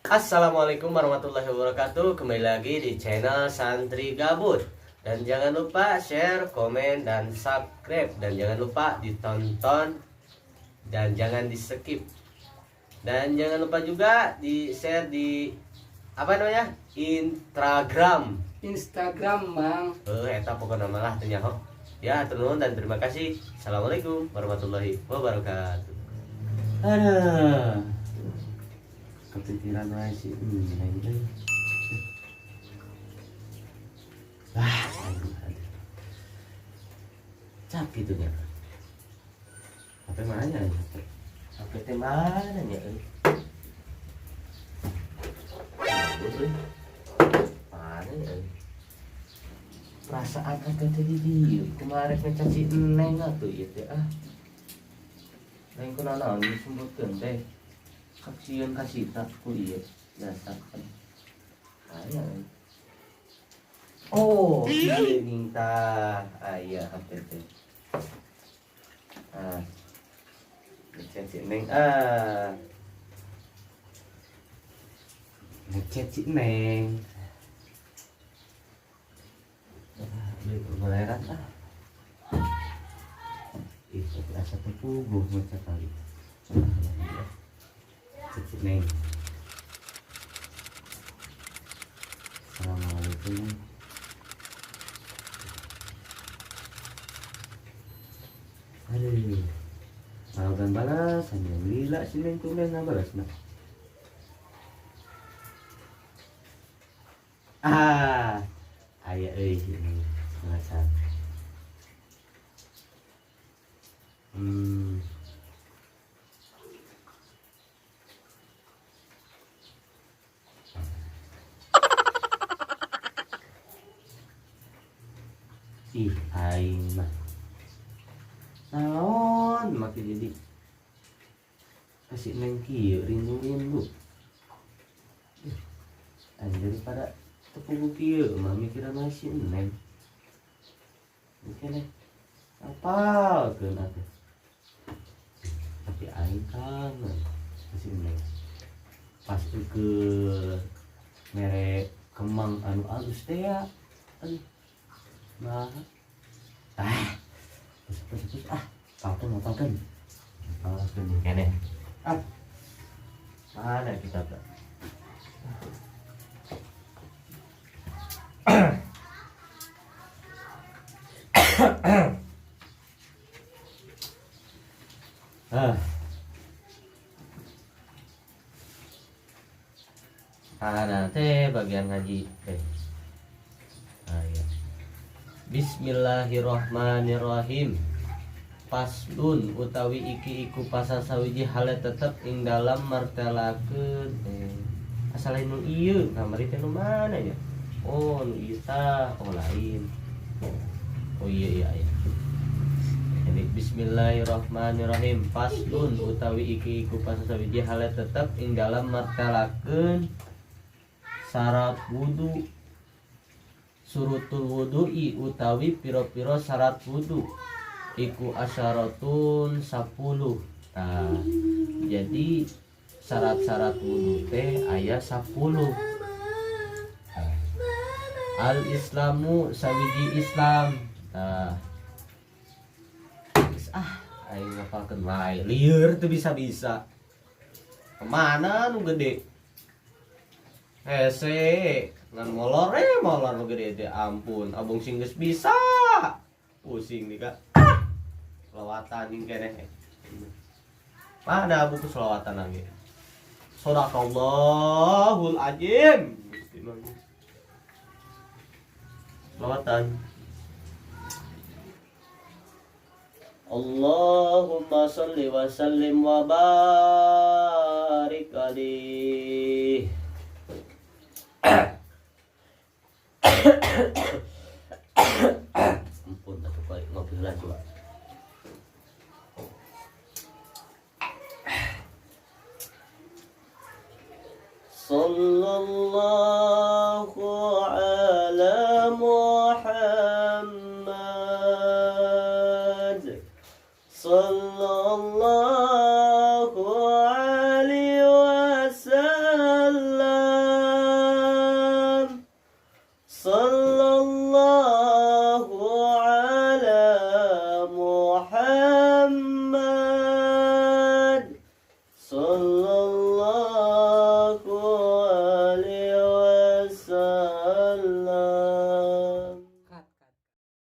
Assalamualaikum warahmatullahi wabarakatuh. Kembali lagi di channel Santri Gabut. Dan jangan lupa share, komen, dan subscribe. Dan jangan lupa ditonton dan jangan di skip. Dan jangan lupa juga di share di apa namanya? Instagram. Instagram, Bang. Eh, eta pokokna malah teu nyaho. Ya, turun dan terima kasih. Assalamualaikum warahmatullahi wabarakatuh. Aduh. Kepikiran wae sih ini euy. Ah, aduh, aduh. Capek tuh nya. HP mana ya? HP? HP teh mana nya euy? Aduh, euy. Mana ya euy? Perasaan HP teh di dieu. Kemarin ngechat si Neng atuh ieu teh ah. Lain kunaon disebutkeun teh. Kaksieun kasita ku ieu jasa. Aya euy. Oh, ieu ning tah aya HP teh. Ah. Ngechat si Neng ah. Ngechat si Neng. Ah, beli goleran ah. Ih, tapi asa teu puguh ngechat kali. Ah, chat si Neng. Assalamualaikum. Aduh. Malagan balas, hanya lila si Neng tumben ngabalas nah. Ah, aya euy si Neng balasan. Ih, aing mah. Naon make jadi kasih Neng kieu rindu-rindu. Ih, aing daripada teu puguh kieu mah mikiran wae si Neng. Mungkin apalkeun atuh. Tapi aing kangen ka si Neng. Pas keur mere kemang anu alus teh ya. Aduh. Nah. Ah. Terus terus terus ah. Apalkeun apalkeun. Apalkeun keneh. Ah. Mana kita, Kak? Ah. Ada teh bagian ngaji teh. Ah, iya. Bismillahirrahmanirrahim. Faslun utawi iki iku pasal sawiji hale tetep ing dalam martelakeun asal lain nu ieu kamari teh nu mana ya? Oh, nu ieu tah, oh lain. Oh iya iya iya. Jadi bismillahirrahmanirrahim. Faslun utawi iki iku pasal sawiji hale tetep ing dalam martelakeun syarat wudu. Surutul wudu'i utawi piro-piro syarat wudu iku asyaratun 10. Nah, jadi syarat-syarat wudu teh aya 10. Al Islamu sawiji Islam. Nah, geus ah aing ngapalkeun wae lieur teu bisa-bisa. Kemana nu gede? Hese ngan molor molor nu gede teh ampun abong sing geus bisa. Pusing nih Kak. Ah! Selawatan ning keneh. Mana buku selawatan lagi? Sadaqallahul azim. Selawatan. Allahumma sholli wa sallim wa barik alaihi. Ampun, atuh kali ngopi heula coba. Sallallahu ala Muhammad. Sallallahu alaihi wasallam. الضالين.